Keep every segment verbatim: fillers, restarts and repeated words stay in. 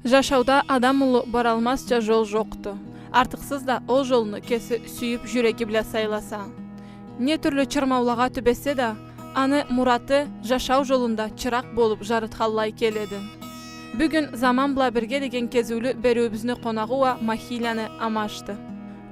Жашауда адам улу баралмазча жол жокъду. Артыкъсыз да ол жолну кеси сюйюп, жюреги бла сайласа. Не тюрлю чырмаулагъа тюбесе да, аны мураты жашау жолунда чыракъ болуп жарытханлай келеди. Бюгюн «Заман бла бирге» деген кезиулю бериуюбюзню къонагъы уа Махийланы Амашды.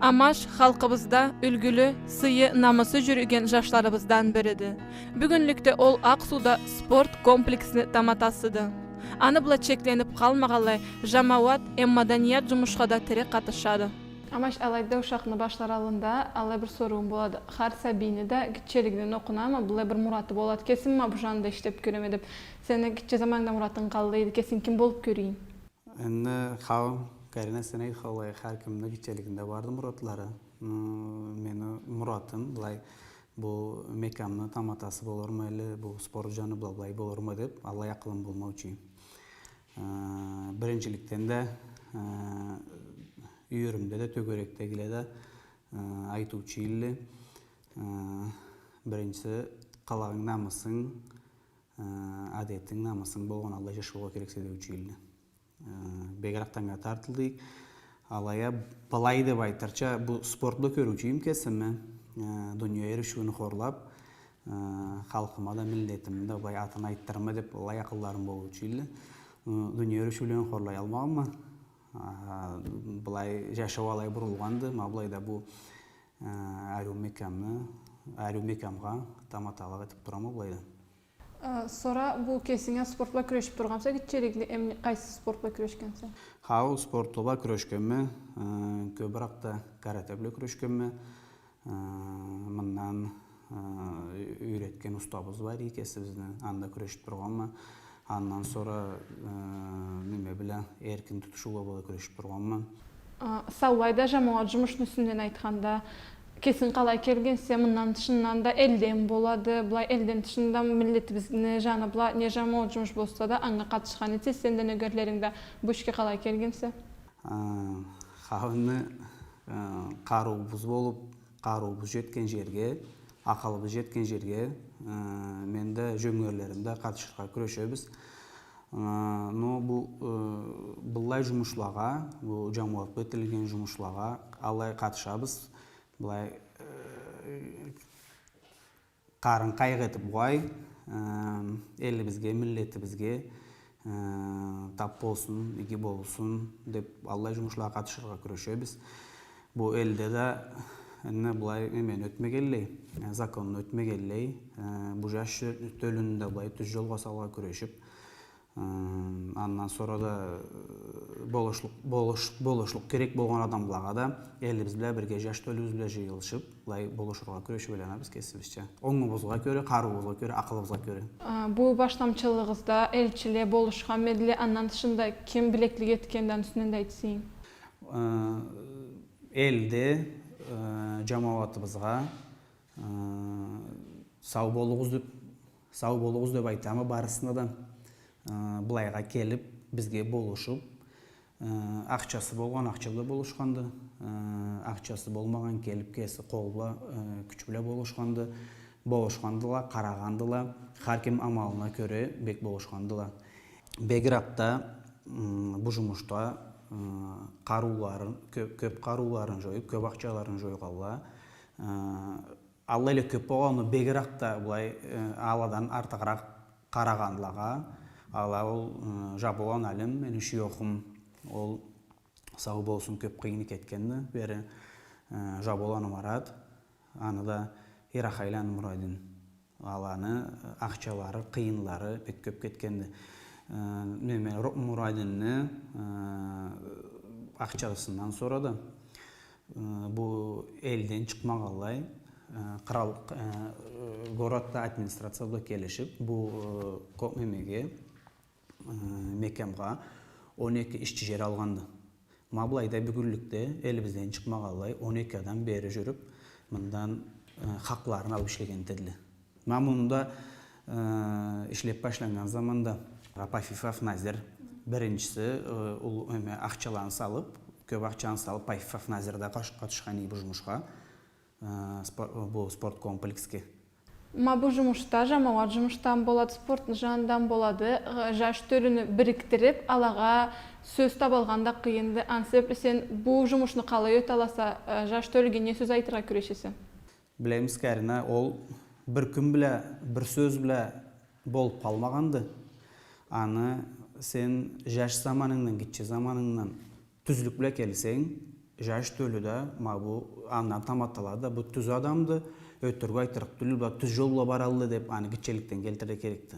Амаш халкъыбызда юлгюлю, сыйы, намысы жюрюген жашларыбыздан бириди. Бюгюнлюкде ол Акъ-Сууда спорт комплексни таматасыды. Аны бла чекленип къалмагъанлай, жамауат эм маданият жумушха да тири къатышады. Амаш, алайда ушакъны башлар аллында аллай бир соруум болады. Хар сабийни да гитчелигинден окъуна, ма былай бир мураты болады. Кесим ма бу жанында ишлеп кёреме деп. Сени гитче заманында муратынг къаллай эди, кесинг ким болуп кёре эдинг? Энди хау, Карина, сен айтханлай, хар кимни гитчелигинде барды муратлары. М, мени муратым былай, бу мекямны таматасы болурма или бу спорт жаны бла былай болурма деп, аллай акъылым болмаучу эди. Э, биринчиликден да, э, юйюрюмде да, тёгерекдегиле да, э, айтыучу эдиле. Э, биринчиси, къылыгъынг, намысынг, э, адетинг, намысынг болгъан аллай жаш болургъа керексе деучю эдиле. Э, бегирек да анга тартылдыкъ. Алай а, былай деп айтырча, бу спорт бла кёрюучю эдим кесими. Э, дуния эришиуню хорлап, э, халкъыма да, миллетими да былай атын айтдырырма деп, былай акъылларым болуучу эдиле. Э, дуния эришиулени хорлаялмагъанма. А, былай жашау алай бурулгъанды, ма былайда бу, э, ариу мекямны, ариу мекямгъа таматалыкъ этип турама былайда. Э, сора бу кесинг а спорт бла кюрешип тургъанмыса гитчелигингде, эм къайсы спорт бла кюрешгенсе? Хау, спорт бла кюрешгенме, э, кёбюрек да каратэ бла кюрешгенме. Э, мындан, э, юйретген устазыбыз бар эди кесибизни, анда кюрешип тургъанма. Андан сора, э, неме бла, эркин тутушуу бла кюрешип тургъанма. А, саулай да жамауат жумушну юсюнден айтханда, кесинг къалай келгенсе, мындан тышындан да элден болады, былай элден тышында миллетибизни жаны бла не жамауат жумуш болса да, анга къатышхан этесе, сен да, нёгерлеринг да. Бу ишге къалай келгенсе? А, хау, энди, э, къарыуубуз болуп, къарыуубуз жетген жерге, акъылыбыз жетген жерге, э, мен да, нёгерлерим да къатышыргъа кюрешебиз. Э, но бу, э, быллай жумушлагъа, бу жамауат бла этилген жумушлагъа алай къатышабыз. Былай, э, къарын къайгъы этип къой, э, элибизге, миллетибизге, э, тап болсун, иги болсун деп, аллай жумушлагъа къатышыргъа кюрешебиз. Бу элде да, энди, былай, немени ётмегенлей, э, законну ётмегенлей, э, бу жаш тё-, тёлюню да былай тюз жолгъа салыргъа кюрешип, э, андан сора да, э, болушлукъ, болуш-, болушлукъ керек болгъан адамлагъа да элибиз бла бирге, жаш тёлюбюз бла жыйылышып, былай болушургъа кюрешип айланабыз кесибизча. Онгубузгъа кёре, къарыуубузгъа кёре, акъылыбызгъа кёре. А, бу башламчылыгъызда элчиле болушханмы эдиле, андан тышында ким билеклик этгенди, аны юсюнден да айтсанг? Э, элде, э, жамауатыбызгъа, э, сау болугъуз деп, сау болугъуз деп айтама барысына да. Э, былайгъа келип, бизге болушуп, э, ахчасы болгъан ахча бла болушханды, э, ахчасы болмагъан келип кеси къол бла, э, кюч бла болушханды, болушхандыла, къарагъандыла, хар ким амалына кёре бек болушхандыла. Бегирек да, м, бу жумушда, э, къарыуларын, кё-, кёп къарыуларын жоюп, кёп ахчаларын жойгъанла, э, аллай эле кёп болгъанды, бегирек да былай, э, аладан артыгъыракъ къарагъанлагъа, ала ол, э, Жаболаны Алим, мени шуёхум, ол сау болсун, кёп къыйын кетгенди бери, э, Жаболаны Марат, аны да Эрахайланы Мурадин. Аланы, э, ахчалары, къыйынлары бек кёп кетгенди. Э, неме, Ро-, Мурадинни, э, ахчасындан сора да, э, бу элден чыкъмагъанлай, э, къырал, э, городда администрация бла келишип, бу, э, ко-, немеге, э, мекямгъа он эки ишчи жер алгъанды. Ма былайда бюгюнлюкде элибизден чыкъмагъанлай он эки адам бери жюрюп, мындан, э, хакъларын алып ишлеген этедиле. Ма мунда, э, ишлеп башланнган заманда Пафифов Назир биринчиси, э, уллу, эме, ахчаланы салып, кёп ахчаны салып, Пафифов Назир да къаш-, къатышхан эди бу жумушха, э, спор-, бу спорт комплексге. Ма бу жумушда, жамауат жумушдан болады, спортну жанындан болады, э, жаш тёлюню бирикдирип, алагъа сёз табалгъан да къыйынды. Аны себепли сен бу жумушну къалай ёталаса, э, жаш тёлюге не сёз айтыргъа кюрешесе? Билемиз, Карина, ол бир кюн бла, бир сёз бла болуп къалмагъанды. Аны сен жаш заманынгдан, гитче заманынгдан тюзлюк бла келсенг, жаш тёлю да, ма бу, андан таматалады да, бу тюз адамды, ётюрюк айтырыкъ тюлдю, бу тюз жол бла баралды деп, аны гитчеликден келтирирге керекди.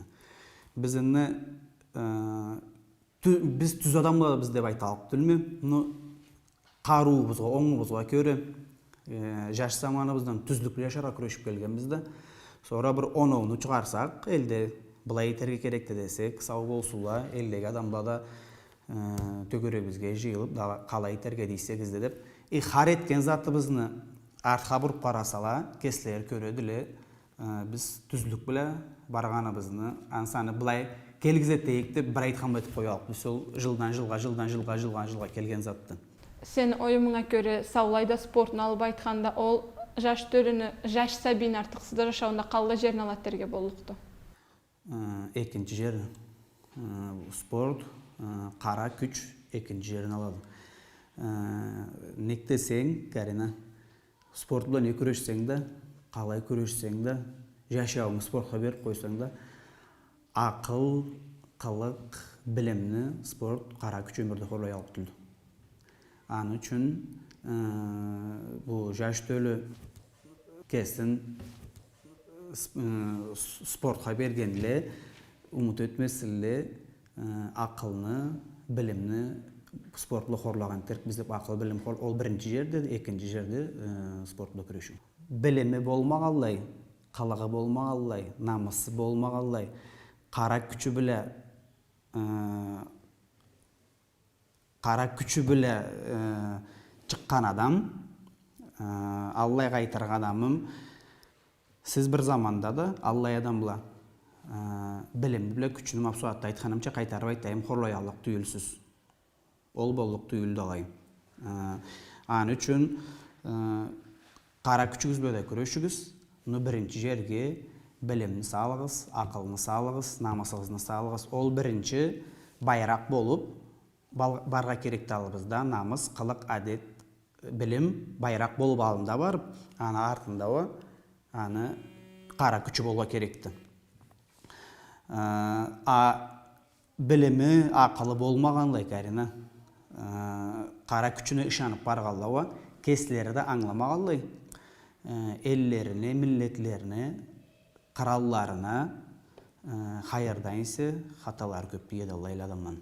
Биз энди, э, тю-, биз тюз адамлабыз деп айталлыкъ тюлме, но къарыуубузгъа, онгубузгъа кёре, э, жаш заманыбыздан тюзлюк бла жашаргъа кюрешип келгенбиз да. Сора бир оноуну чыгъарсакъ, элде былай этерге керекди десек, сау болсунла, элдеги адамла да, э, тёгерегибизге жыйылып, да, къалай этерге дейсегиз да деп, э, хар этген затыбызны артха буруп къарасала, кеслери кёредиле, э, биз тюзлюк бла баргъаныбызны, аны саны былай келгизе этейик деп, бир айтхан бла этип къояллыкъ. Биз ол жылдан жылгъа, жылдан жылгъа, жылдан жылгъа келген затды. Сени оюмунга кёре, саулай да спортну алып айтханда, ол жаш тёлюню, жаш сабийни артыкъсыз да жашауунда къаллай жерни алады дерге боллукъду? Э, экинчи жер, э, спорт, э, къара кюч экинчи жерни алады. Э, нек десенг, Карина, спорт бла не кюрешсенг да, къалай кюрешсенг да, жашауунгу спортха берип къойсанг да, акъыл, къылыкъ, билимни спорт, къара кюч ёмюрде хорлаяллыкъ тюлдю. Аны ючюн, э, бу жаш тёлю кесин с-, э, с-, спортха бергенле, умут этмесинле, э, акъылны, билимни спорт бла хорлагъан этерикбиз деп, акъыл, билим хор-, ол биринчи жерде, экинчи жерде, э, спорт бла кюрешиу. Билими болмагъанлай, къылыгъы болмагъанлай, намысы болмагъанлай, къара кючю бла, э, къара кючю бла, э, чыкъгъан адам, э, аллай къайтаргъан адамым, сиз бир заманда да аллай адам бла, э, билими бла кючюню, ма бусагъатда айтханымча, къайтарып айтайым, хорлаяллыкъ тюйюлсюз. Ол боллукъ тюйюлдю алай. Э, аны ючюн, э, къара кючюгюз бла да кюрешигиз, но биринчи жерге билимни салыгъыз, акъылны салыгъыз, намысыгъызны салыгъыз. Ол биринчи байракъ болуп, бал-, барыргъа керекди аллыбызда, намыс, къылыкъ, адет, билим байракъ болуп аллында барып, аны артында уа, аны къара кючю болургъа керекди. Э, а билими, акъылы болмагъанлай, Карина, э, къара кючюне ышанып баргъанла уа, кеслери да ангыламагъанлай, э, эллерине, миллетлерине, къыралларына, э, хайырдан эсе хаталары кёп тиеди аллай адамланы.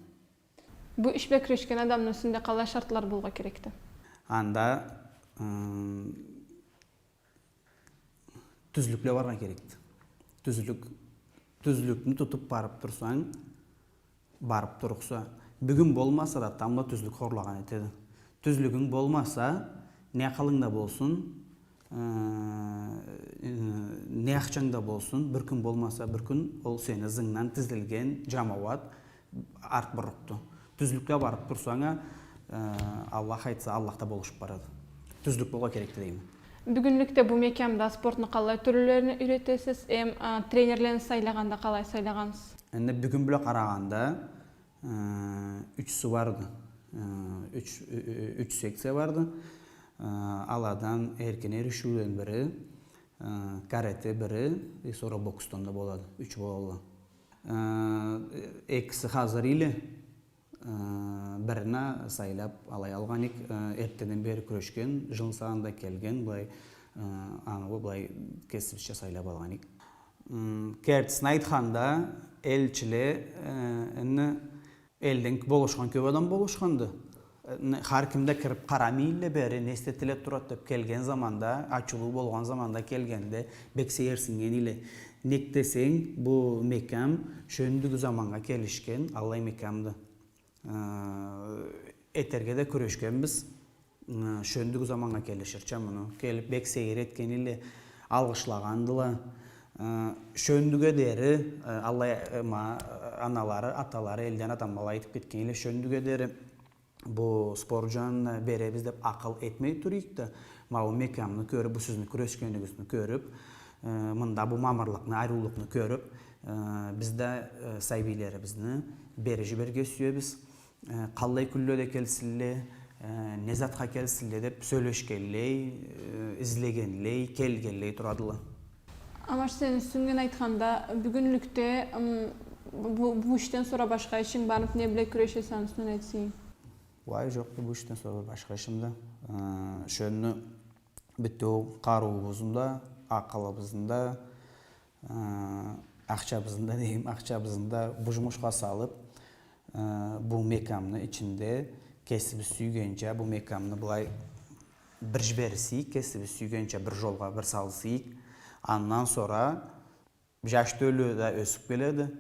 Бу иш бла кюрешген адамны юсюнде къалай шартлар болургъа керекди? Анда, ы, тюзлюк бла барыргъа керекди. Тюзлюк, тюзлюкню тутуп барып турсанг, барып турурса. Бюгюн болмаса да, тамбла тюзлюк хорлагъан этеди. Тюзлюгюнг болмаса, не акъылынг да болсун, э, э, не ахчанг да болсун, бир кюн болмаса, бир кюн ол сени ызынгдан тизилген жамауат арт бурукъду. Тюзлюкде барып турсанг а, э, Аллах айтса, Аллах да болушуп барады. Тюзлюк болургъа керекди дейме. Бюгюнлюкде бу мекямда спортну къаллай тюрлюлерине юйретесиз, эм, э, тренерлени сайлагъанда къалай сайлагъансыз? Энди бюгюн бла къарагъанда, э, ючюсю барды. Э, юч, ю-, ю-, юч секция барды. Э, аладан эркин эришиуден бири, э, каратэ бири, э, сора боксдан да болады. Юч болалла. Э, экиси хазыр эди. Э, бирин а сайлап алай алгъан эдик, э, эртдеден бери кюрешген, жыл санында келген, былай, э, аны былай кесибизча сайлап алгъан эдик. М, кертисин айтханда, элчиле, э, энди элден болушхан кёп адам болушханды. Э, не, хар ким да кирип къарамай эдиле бери, не зат этилип турады деп келген заманда, ачылыу болгъан заманда келгенде, бек сейирсиннген эдиле. Нек десенг, бу мекям шёндюгю заманнга келишген, аллай мекямды. Э, этерге да кюрешгенбиз. Э, шёндюгю заманнга келиширча муну. Келип, бек сейир этген эдиле, алгъышлагъандыла. Э, шёндюге дери, э, аллай, э, ма, э, аналары, аталары элден адам бла айтып кетген эдиле, шёндюге дери бу спорт жанына беребиз деп акъыл этмей тура эдик да, ма бу мекямны кёрюп, бу сизни кюрешгенигизни кёрюп, Э, мында бу мамырлыкъны, ариулукъну кёрюп, э, биз да, э, сабийлерибизни бери жиберирге сюебиз. Э, къаллай кюнледе келсинле, э, не затха келсинле деп сёлешгенлей, э, излегенлей, келгенлей турадыла. Амаш, сени юсюнгден айтханда, бюгюнлюкде, м, бу, бу ишден сора башха ишинг бармыды, не бла кюрешесе, аны юсюнден айтсанг. Уай, жокъду, бу ишден сора башха ишим да. Э, шёндю бютеу къарыуубузну да, акъылыбызны да, э, ахчабызны да, дейим, ахчабызны да бу жумушха салып, э, бу мекямны ичинде кесибиз сюйгенча бу мекямны былай бир жиберсек, кесибиз сюйгенча бир жолгъа бир салсакъ, андан сора жаш тёлю да ёсюп келеди.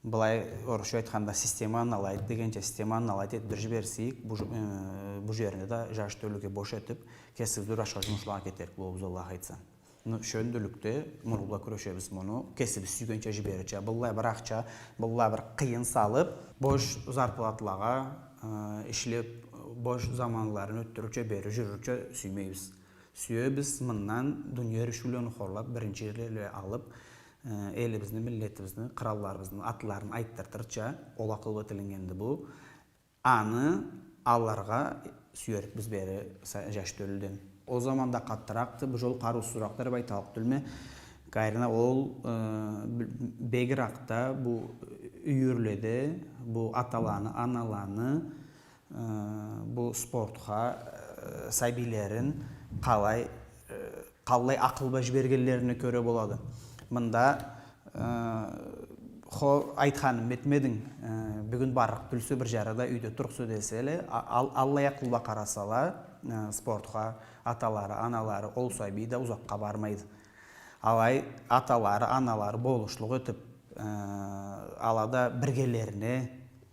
Былай, орусча айтханда, системаны наладить дегенча, системаны наладить этип бир жиберсек, бу ж-, э, бу жерни да жаш тёлюге бош этип, кесибиз бир башха жумушлагъа кетерик болурбуз, Аллах айтса. Ну, шёндюлюкде муну бла кюрешебиз, муну кесибиз сюйгенча жиберирча. Быллай бир ахча, быллай бир къыйын салып, бош зарплаталагъа, э, ишлеп, бош заманларын ётдюрюрча, бери жюрюрча сюймейбиз. Сюебиз мындан дуния эришиулени хорлап, биринчи жерлени алып, э, элибизни, миллетибизни, къыралларыбызны атларын айтдыртырча, ол акъыл бла этилгенди бу. Аны алыргъа сюерикбиз бери са-, жаш тёлюден. Ол заманда къатыракъды, бу жол къарыусузуракъды деп айталлыкъ тюлме. Къайрына ол, э, б-, бегиракъда бу юйюрледе, бу аталаны, аналаны, э, бу спортха, э, сабийлерин къалай, э, къаллай акъыл бла жибергенлерине кёре болады. Мында, э, хо, айтханымы этмединг, э, бюгюн барлыкъ тюлсе, бир жарыда юйде турукъса деселе, а-, ал-, аллай акъыл бла къарасала, э, спортха аталары, аналары, ол сабий да узакъгъа бармайды. Алай аталары, аналары болушлукъ этип, э, ала да биргелерине,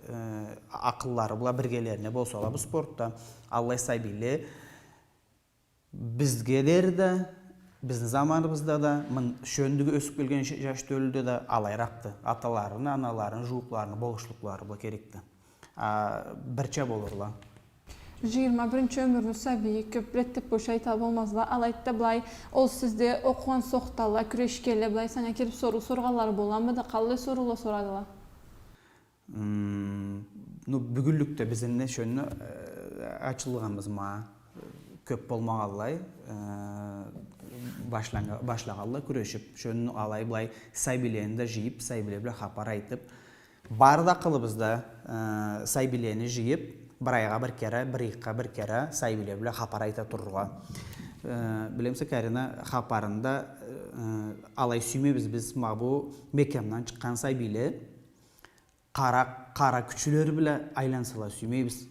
э, акъыллары бла биргелерине болсала бу спортда, аллай сабийле бизге дери да, бизни заманыбызда да, мын-, шёндюге ёсюп келген ж-, жаш тёлюде да алайыракъды. Аталарыны, аналарыны, жууукъларыны болушлукълары бла керекди. А, бирча болурла. Жыйырма биринчи ёмюрню сабийи, кёп рет деп бош айта болмазла. Алайды да былай, ол сизде окъугъан сохтала, кюрешгенле, былай санга келип соруу соргъанлары боламыды? Къаллай соруула сорадыла? М, ну, бюгюнлюкде биз энди шёндю, э, ачылгъанбыз ма, кёп болмагъанлай, э, башланнга-, башлагъанла кюрешип, шёндю алай-былай сабийлени да жыйып, сабийле бла хапар айтып, бары да акъылыбызда, э, сабийлени жыйып, бир айгъа бир кере, бир ыйыкъгъа бир кере сабийле бла хапар айта турургъа. Э, билемисе, Карина, хапарында, э, алай сюймейбиз биз, ма бу мекямдан чыкъгъан сабийле къара, къара кючлери бла айлансала сюймейбиз.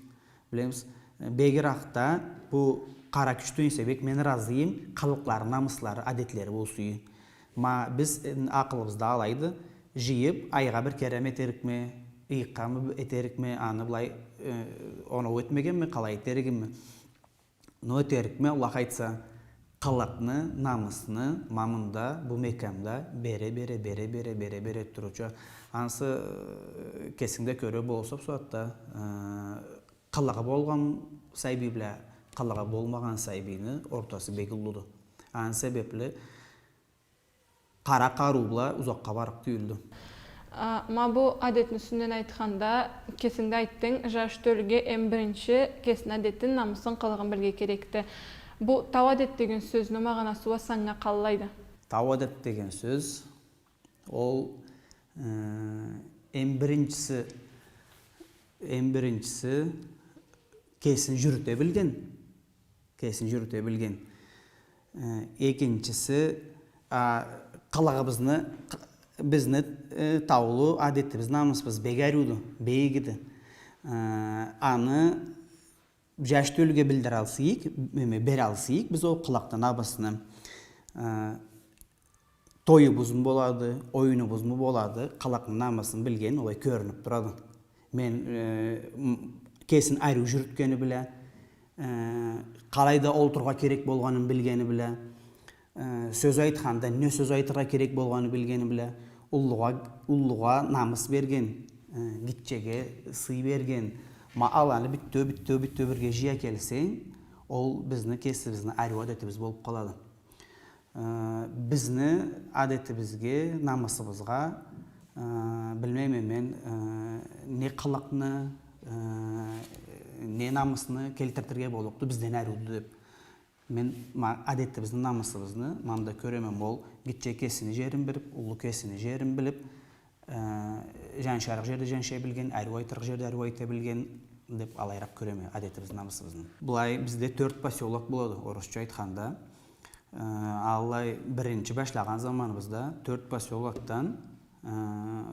Билемиз, э, бегиракъда бу къара кючден эсе бек мен ыразыйым, къылыкълары, намыслары, адетлери болсун. Ма биз, э, акъылыбызда алайды, жыйып, айгъа бир кереми этерикме, ыйыкъгъамы этерикме, аны былай, э, оноу этмегенме, къалай этеригимми? Ну, этерикме, Аллах айтса, къылыкъны, намысны ма мында, бу мекямда бере-бере, бере-бере, бере-бере турурча. Ансы, э, кесинг да кёре болурса бусагъатда, э, къылыгъы болгъан сабий бла къылыгъы болмагъан сабийни ортасы бек уллуду. Аны себепли къара къарыу бла узакъгъа барыкъ тюйюлдю. А, ма бу адетни юсюнден айтханда, кесинг да айтдынг, жаш тёлюге эм биринчи кесини адетин, намысын, къылыгъын билирге керекди. Бу тау адет деген сёзню магъанасы уа санга къаллайды? Тау адет деген сёз, ол, э, эм биринчиси, эм биринчиси кесин жюрюте билген, кесин жюрюте билген. Э, экинчиси, а, къылыгъыбызны, къ-, бизни, э, таулу адетибиз, намысыбыз бек ариуду, бийик эди. Э, аны жаш тёлюге билдиралсыз эдик, эме, бералсыз эдик биз ол къылыкъны, намысны. Э, тоюбузму болады, оюнубузму болады, къылыкъны, намысын билген, олай кёрюнюп турады. Мен, э, м-, кесин ариу жюрютгени бла, э, къалайда олтурургъа керек болгъанын билгени бла, э, сёз айтханда не сёз айтыргъа керек болгъанын билгени бла, уллугъа, уллугъа намыс берген, э, гитчеге сый берген, ма аланы бютеу, бютеу, бютеу бирге жыя келсенг, ол бизни кесибизни ариу адетибиз болуп къалады. Э, бизни адетибизге, намысыбызгъа, э, билмейме мен, э, не къылыкъны, э, не намысны келтиртирге боллукъду бизден ариуду деп. Мен ма-, адетибизни, намысыбызны, мында кёреме, ол гитче кесини жерин билип, уллу кесини жерин билип, э, жаншарыкъ жерде жаншай билген, ариу айтырыкъ жерде ариу айта билген деп алайыракъ кёреме адетибизни, намысыбызны. Былай бизде тёрт посёлок болады, орусча айтханда. Э, алай биринчи башлагъан заманыбызда тёрт посёлокдан, э,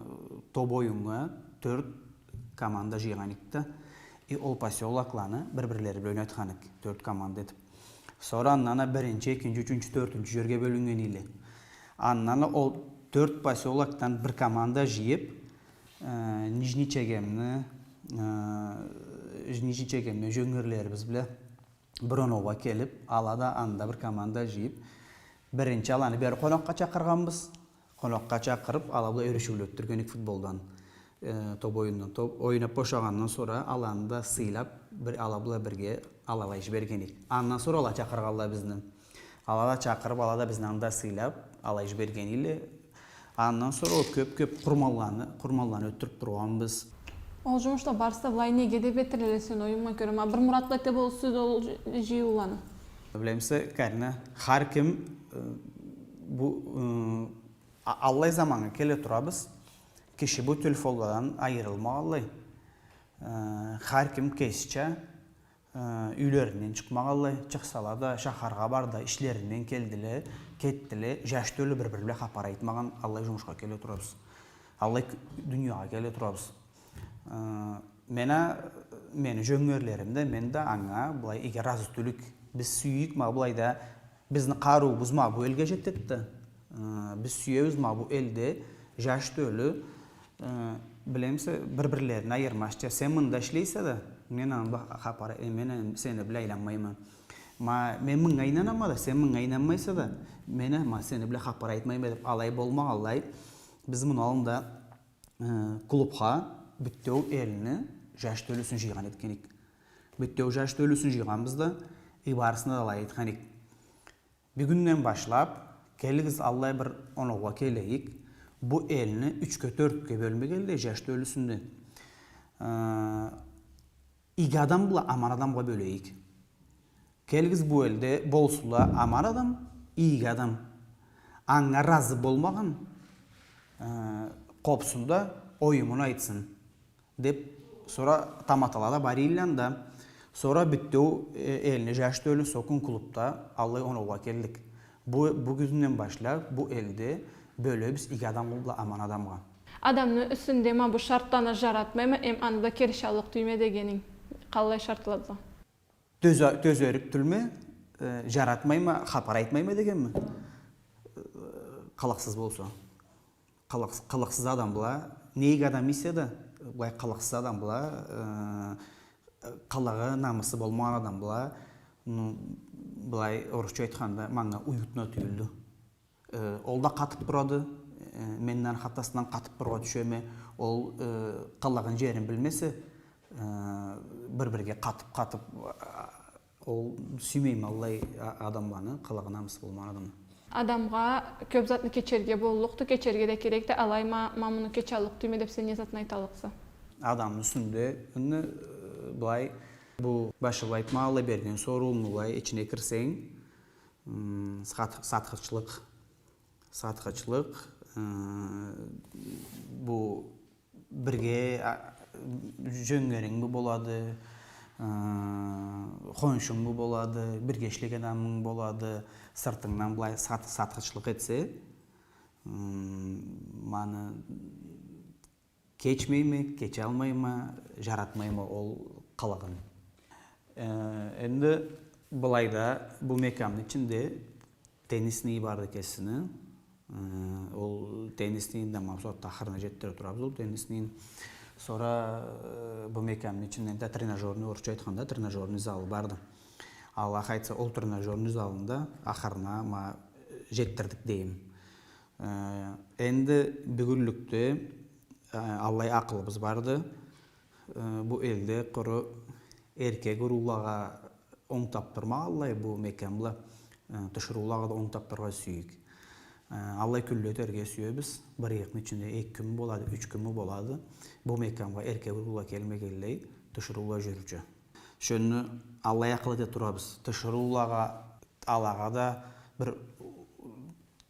топ оюннга тёрт команда жыйгъан эдик да. И ол посёлокланы бир-бирлери бла ойнатхан эдик, тёрт команда этип. Сора андан а биринчи, экинчи, ючюнчю, тёртюнчю жерге бёлюннген эдиле. Андан а ол тёрт посёлокдан бир команда жыйып, э, Нижний Чегемни, э, Нижний Чегемни жёнгерлерибиз бла бир оноугъа келип, ала да анда бир команда жыйып, биринчи аланы бери къонакъгъа чакъыргъанбыз. Къонакъгъа чакъырып, ала бла эришиуле ётдюрген эдик футболдан, э, топ оюндан. Топ ойнап бошагъандан сора аланы да сыйлап, бир ала бла бирге алай жиберген эдик. Андан сора ала чакъыргъанла бизни. Ала да чакъырып, ала да бизни анда сыйлап, алай жиберген эдиле. Андан сора ол кёп-кёп къурманланы, къурманланы ётдюрюп тургъанбыз. Ол жумушла барысы да былай неге деп этилелле сен оюмунга кёре? Ма бир муратла эте болур сиз ол жы-, жыйыуланы. Билемисе, Карина, хар ким, э, бу, э, а-, аллай заманнга келе турабыз. Киши бу телефонладан айырылмагъанлай. Э, хар ким кесича, э, юйлеринден чыкъмагъанлай, чыкъсала да, шахаргъа барды, ишлеринден келдиле, кетдиле, жаш тёлю бир-бири бла хапар айтмагъан, аллай жумушха келе турабыз. Аллай к-, дуниягъа келе турабыз. Э, мен а, мени жёнгерлерим да, мен да анга былай иги ыразы тюйюлик. Биз сюйюк, ма былайда, бизни къарыуубуз ма бу элге жетеди да. Э, биз сюебиз ма бу элде жаш тёлю, э, билемисе, бир-бирлерин айырмазча. Сен мында ишлейсе да, мен аны бла хапар, э, мен сени бла айланмайма. Ма мен мынга ийнанама да, сен мынга ийнанмайса да, мен а, ма сени бла хапар айтмайма деп, алай болмагъанлай. Биз муну аллында, э, клубха бютеу элни жаш тёлюсюн жыйгъан этген эдик. Бютеу жаш тёлюсюн жыйгъанбыз да, и барысына да алай айтхан эдик. Бюгюнден башлап, келигиз, аллай бир оноугъа келейик. Бу элни ючге, тёртге бёлмегенлей, жаш тёлюсюн да, э, иги адам бла аман адамгъа бёлейик. Келигиз, бу элде болсунла аман адам, иги адам. Анга ыразы болмагъан, э, къопсун да, оюмун айтсын. Деп, сора таматала да бар эдиле анда. Сора бютеу, э, элни жаш тёлю, сокъур клубда аллай оноугъа келдик. Бу, бюгюнден башлап, бу элде бёлебиз иги адамгъа бла аман адамгъа. Адамны юсюнде ма бу шартланы жаратмайма, эм аны бла келишаллыкъ тюйюлме дегенинг. Къаллай шартладыла? Тёзе-, тёзерик тюйюлме, э, жаратмайма, хапар айтмайма дегенми? Э, къылыкъсыз болса. Къылыкъс-, къылыкъсыз адам бла, не иги адам эсе да, былай къылыкъсыз адам бла, э, къылыгъы, намысы болмагъан адам бла, ну, былай, орусча айтханда, манга уютно тюйюлдю. Э, ол да къатып турады, э, мен да аны хатасындан къатып тургъа тюшеме, ол, э, къылыгъын, жерин билмесе, э, бир-бирге къатып-къатып, а, ол сюймейме аллай а-, адамланы, къылыгъы, намысы болмагъан адамны. Адамгъа кёп затны кечерге боллукъду, кечерге да керекди, алай ма, ма муну кечаллыкъ тюйюлме деп сен не затны айталлыкъса? Адамны юсюнде, энди, э, былай, бу башы бла айтмагъанлай, берген соруумну былай ичине кирсенг, м, сат-, сатхычлыкъ, сатхычлыкъ, э, бу бирге, а, жёнгерингми болады, э, хоншунгму болады, бирге ишлеген адамынг болады, сыртынгдан былай сат-, сатхычлыкъ этсе, м, ма аны кечмейме, кечалмайма, жаратмайма ол къылыгъын. Э, энди былайда бу мекямны ичинде теннисный барды кесини. Э, ол теннисныйни да ма бусагъатда ахырына жетдире турабыз ол теннисныйни. Сора, э, бу мекямны ичинде да тренажёрный, орусча айтханда, тренажёрный залы барды. Аллах айтса, ол тренажёрный залны да ахырына ма жетдирдик дейим. Э, энди бюгюнлюкде, э, аллай акъылыбыз барды. Э, бу элде къуру эркек уруулагъа онг тапдырмагъанлай бу мекям бла. Э, тиширыулагъа да онг тапдыргъа сюйюк. Э, аллай кюнле этерге сюебиз. Бир ыйыкъны ичинде эки кюнмю болады, юч кюнмю болады. Бу мекямгъа эрке бир бла келмегенлей, тиширыула жюрюрча. Шёндю аллай акъыл эте турабыз. Тиширыулагъа, алагъа да бир,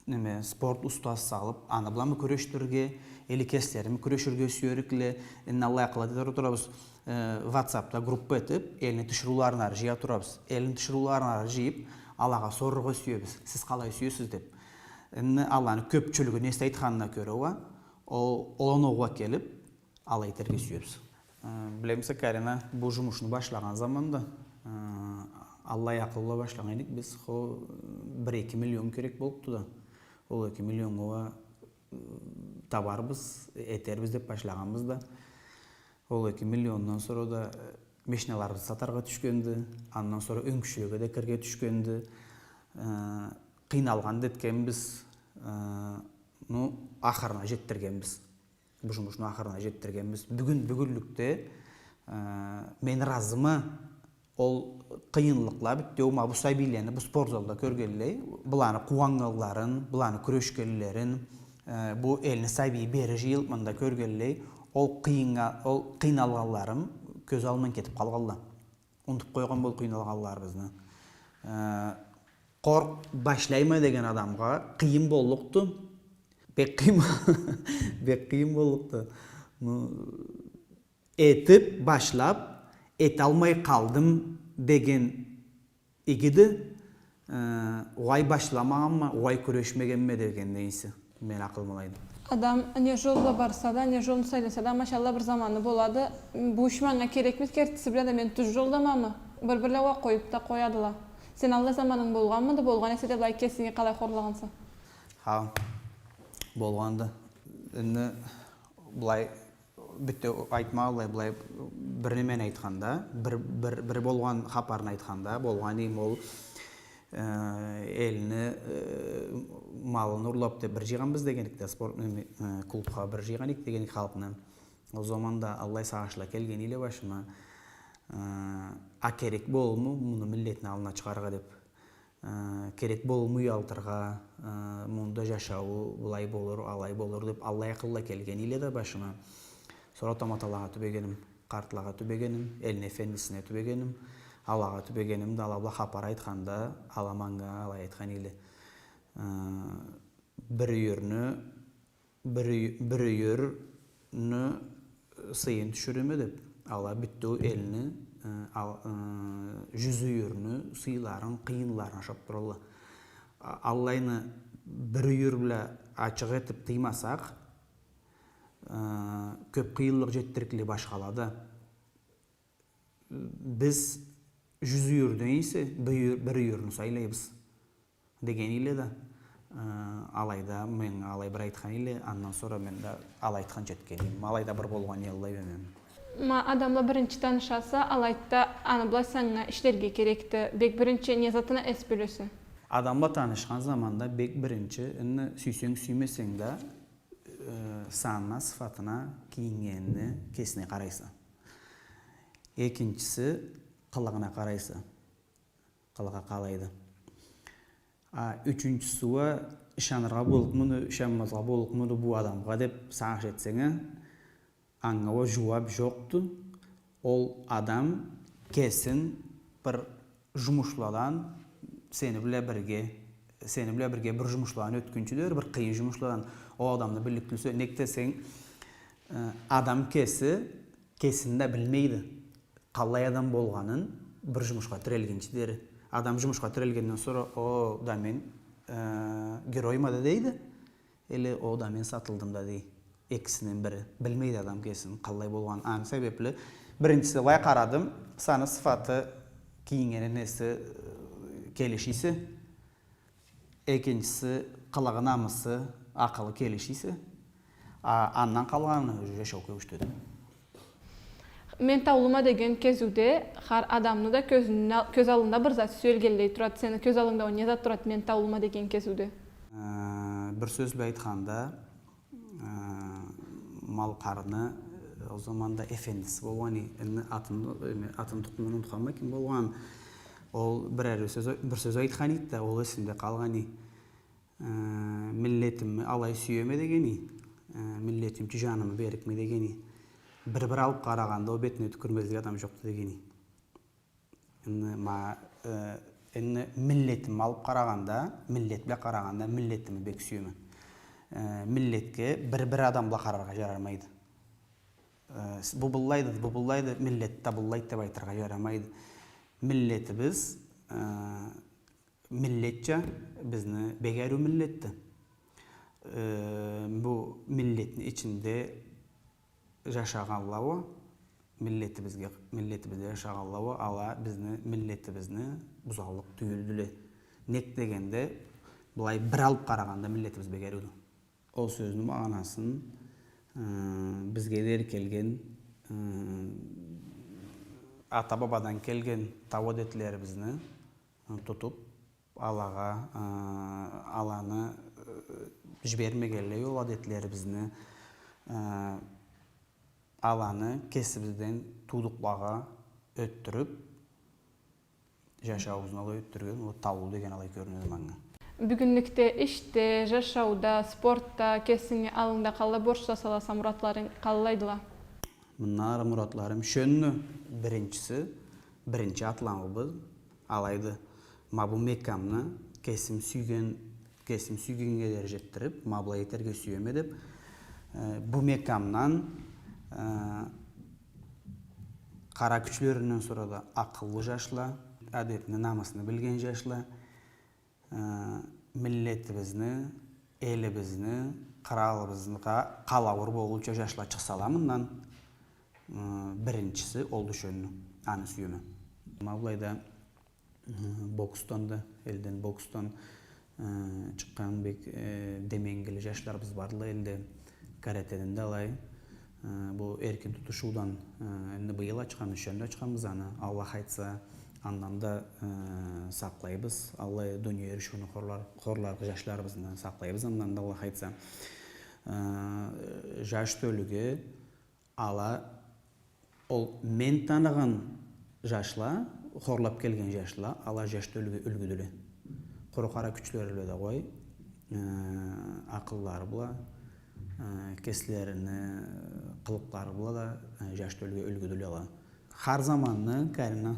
неме, спорт устаз салып, аны бламы кюрешдирирге, или кеслерими кюреширге сюерикле, энди аллай акъыл эте турабыз. Э, ватсапта группа этип, элни тиширыуларын ары жыя турабыз. Элни тиширыуларын ары жыйып, алагъа сорургъа сюебиз, сиз къалай сюесиз деп. Энди аланы кёпчюлюгю не зат айтханына кёре уа, ол, ол оноугъа келип, алай этерге сюебиз. Э, билемисе, Карина, бу жумушну башлагъан заманда, э, аллай акъыл бла башлагъан эдик биз, хо, бир-эки миллион керек болупду да. Ол эки миллионгъа уа, э, табарбыз, этербиз деп башлагъанбыз да. Ол эки миллиондан сора да, э, машиналарыбызны сатаргъа тюшгенди, андан сора ёнкючлеге да кирирге тюшгенди. Э, къыйналгъан да этгенбиз, э, ну, ахырына жетдиргенбиз. Бу жумушну ахырына жетдиргенбиз. Бюгюн, бюгюнлюкде, э, мен ыразыма ол къыйынлыкъла бютеу ма бу сабийлени бу спортзалда кёргенлей, буланы къууаннганларын, буланы кюрешгенлерин, э, бу элни сабийи бери жыйылып мында кёргенлей, ол къыйыннга-, ол къыйналгъанларым кёз аллымдан кетип къалгъанла. Унутуп къойгъан бол къыйналгъанларыбызны. Э, къоркъ-, башлайма деген адамгъа къыйын боллукъду. Бек къыйын, бек къыйын боллукъду. Ну, этип, башлап, эталмай къалдым деген игиди, э, угъай башламагъанма, угъай кюрешмегенме дегеннге эсе, мен акъылым алайды. Адам не жол бла барса да, не жолну сайласа да, машалла, бир заманы болады. М, бу иш манга керекмиди, кертиси бла да мен тюз жолдамамы? Бир-бирле уа къоюп да къоядыла. Сен аллай заманынг болгъанмыды? Болгъан эсе да, былай кесинги къалай хорлагъанса? Хау, болгъанды. Энди былай бютеу айтмагъанлай, былай бир немени айтханда, бир, бир, бир болгъан хапарны айтханда, болгъан эдим ол, э, элни, э, малын урлап деп бир жыйгъанбыз дегенликде, спорт, неме, э, клубха бир жыйгъан эдик дегенлик халкъны. Ол заманда аллай сагъышла келген эдиле башыма, э, а керек болурму муну миллетни аллына чыгъаргъа деп. Э, керек болурму уялтыргъа, э, мында жашауу былай болур, алай болур деп, аллай акъылла келген эдиле да башыма. Сора таматалагъа тюбегеним, къартлагъа тюбегеним, элни эфендисине тюбегеним, алагъа тюбегеним да, ала бла хапар айтханда, ала манга алай айтхан эдиле. Э, бир юйюрню бир юй-, бир юйюрню сыйын тюшюреме деп, ала бютеу элни, э, ал-, э, жюз юйюрню сыйларын, къыйынларын ашап туралла. А-, аллайны бир юйюр бла ачыкъ этип тыймасакъ, э, кёп къыйынлыкъ жетдирикле башхалада. Биз жюз юйюрден эсе бир юйюр-, бир юйюрню сайлайбыз деген эдиле да, э, алайда мен алай бир айтхан эдиле, андан сора мен да алай айтханча этген эдим. Алайда бир болгъан эдиле, билмейме. Ма адамла биринчи танышаса, алайда аны бла санга ишлерге керекди. Бек биринчи не затына эс бёлесе? Адам бла танышхан заманда бек биринчи, энди сюйсенг, сюймесенг да, э, санына, сыфатына, кийингенине, кесине къарайса. Экинчиси, къылыгъына къарайса. Къылыгъы къалайды. А, ючюнчюсю уа, ышаныргъа боллукъмуду, ышанмазгъа боллукъмуду бу адамгъа деп сагъыш этсенг а, анга уа жууап жокъду. Ол адам кесин бир жумушладан сени бла бирге, сени бла бирге бир жумушладан ётгюнчю дери, бир къыйын жумушладан ол адамны биллик тюлсе, нек десенг, э, адам кеси кесин да билмейди. Къаллай адам болгъанын бир жумушха тирелгинчи дери. Адам жумушха тирелгенден сора, о да мен, э, геройма да дейди. Или о да мен сатылдым да дей. Экисинден бири. Билмейди адам кесин, къаллай болгъанын. Аны себепли, биринчиси, былай къарадым, саны, сыфаты, кийингени, неси, э, келиши эсе, экинчиси, къылыгъы, намысы, акъылы келиши эсе, а, андан къалгъаны уже жашау кёгюзтеди. Мен таулума деген кезиуде хар адамны да кёзюнде, кёз аллында бир зат сюелгенлей турады. Сени кёз аллынгда не зат турады мен таулума деген кезиуде? Э, бир сёз бла айтханда, э, Малкъарны, э, ол заманда эфендиси болгъан, энди атын, э, атын тукъумун унутханма, ким болгъан. Ол бир сёз, бир сёз айтхан эди да, ол эсимде къалгъан эди. Э, миллетими алай сюеме деген эди. Э, миллетим ючюн жанымы берликме деген эди. Бир-бир алып къарагъанда, ол бетине тюкюрмезлик адам жокъду деген эди. Энди ма-, э, энди миллетими алып къарагъанда, миллет бла къарагъанда, миллетими бек сюеме. Э, миллетге бир-бир адам бла къараргъа жарамайды. Э, с-, бу быллайды, бу быллайды, миллет да быллайды деп айтыргъа жарамайды. Миллетибиз, э, миллетча бизни бек ариу миллетди. Э, бу миллетни ичинде жашагъанла уа, миллетибизге, миллетибизде жашагъанла уа, ала бизни миллетибизни бузаллыкъ тюйюлдюле. Нек дегенде, былай бир алып къарагъанда миллетибиз бек ариуду. Ол сёзню магъанасын, э, бизге дери келген, э, ата-бабадан келген тау адетлерибизни, э, тутуп, алагъа, э, аланы, э, жибермегенлей ол адетлерибизни, э, аланы кесибизден туудукълагъа ётдюрюп, жашауубузну алай ётдюрген, ол таулу деген алай кёрюнеди манга. Бюгюнлюкде ишде, жашауда, спортда, кесинги аллынгда къаллай борчла саласа, муратларынг къаллайдыла? Мындан ары муратларым шёндю. Биринчиси, биринчи атламыбыз алайды. Ма бу мекямны кесим сюйген, кесим сюйгеннге дери жетдирип, ма былай этерге сюеме деп, э, бу мекямдан, э, къара кючлеринден сора да акъыллы жашла, адетни, намысны билген жашла, э, миллетибизни, элибизни, къралыбызгъа къалауур болууча жашла чыкъсала мындан, э, биринчиси олду шёндю. Аны сюеме. Ма былайда Э, боксдан да, элден боксдан, э, чыкъгъан бек, э, деменгили жашларыбыз бардыла элде. Каратеден да алай. Э, бу эркин тутушуудан, э, энди быйыл ачханбыз, шёндю ачханбыз аны. Аллах айтса, андан да, э, сакълайбыз. Аллай дуния эришиуню хорлар-, хорларгъа жашларыбызны сакълайбыз андан да, Аллах айтса. Э, жаш тёлюге Ала, ол мен таныгъан жашла, хорлап келген жашла, ала жаш тёлюге юлгюдюле. Къуру къара кючлери бла да къой, э, акъыллары бла, э, кеслерини къылыкълары бла да, э, жаш тёлюге юлгюдюле ала. Хар заманны, Карина,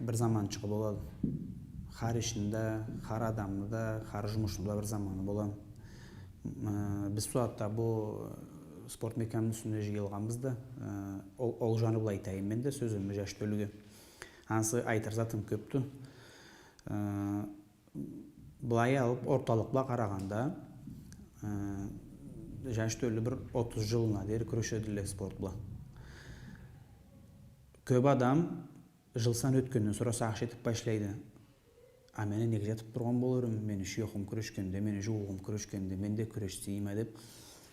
бир заманчыгъы болады. Хар ишни да, хар адамны да, хар жумушну да бир заманы болады. М, э, биз бусагъатда бу спорт мекямны юсюне жыйылгъанбыз да, э, ол, ол жаны бла айтайым мен да сёзюмю жаш тёлюге. Ансы айтыр затым кёпдю. Э, былай алып, орталыкъ бла къарагъанда, э, жаш тёлю бир отуз жылына дери кюрешедиле спорт бла. Кёп адам жыл сан ётгенден сора сагъыш этип башлайды. А мен неге жатып тургъан болурма, мени шуёхум кюрешгенде, мени жууугъум кюрешгенде, мен да кюрешсейим а деп.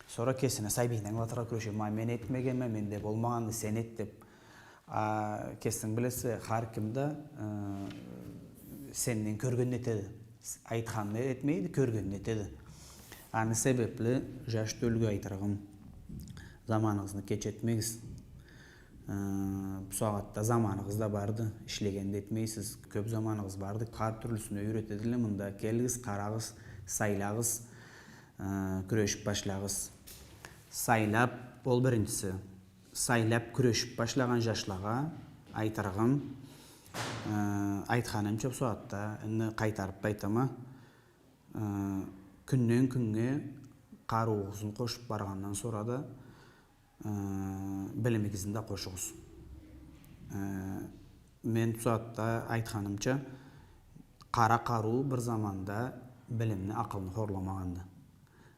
Сора кесине сабийни ангылатыргъа кюрешеди. Ма мен этмегенме, менде болмагъанды, сен эт деп. А кесинг билесе, хар ким да, э, сенден кёргенин этеди. С-, айтханны этмейди, кёргенин этеди. Аны себепли жаш тёлюге айтырыгъым, заманыгъызны кеч этмегиз. Э, бусагъатда заманыгъыз да барды, ишлеген да этмейсиз, кёп заманыгъыз барды. Хар тюрлюсюне юйретедиле мында. Келигиз, къарагъыз, сайлагъыз, э, кюрешип башлагъыз. Сайлап, ол биринчиси. Сайлап кюрешип башлагъан жашлагъа айтырыгъым, э, айтханымча бусагъатда, энди къайтарып да айтама, э, кюнден кюннге къарыуугъузну къошуп баргъандан сора да, э, билимигизни да къошугъуз. Э, мен бусагъатда айтханымча, къара къарыу бир заманда билимни, акъылны хорламагъанды.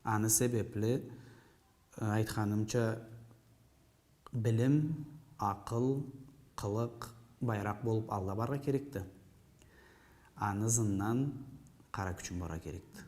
Аны себепли, э, айтханымча, билим, акъыл, къылыкъ, байракъ болуп алда барыргъа керекди. Аны ызындан къара кючюн барыргъа керекди.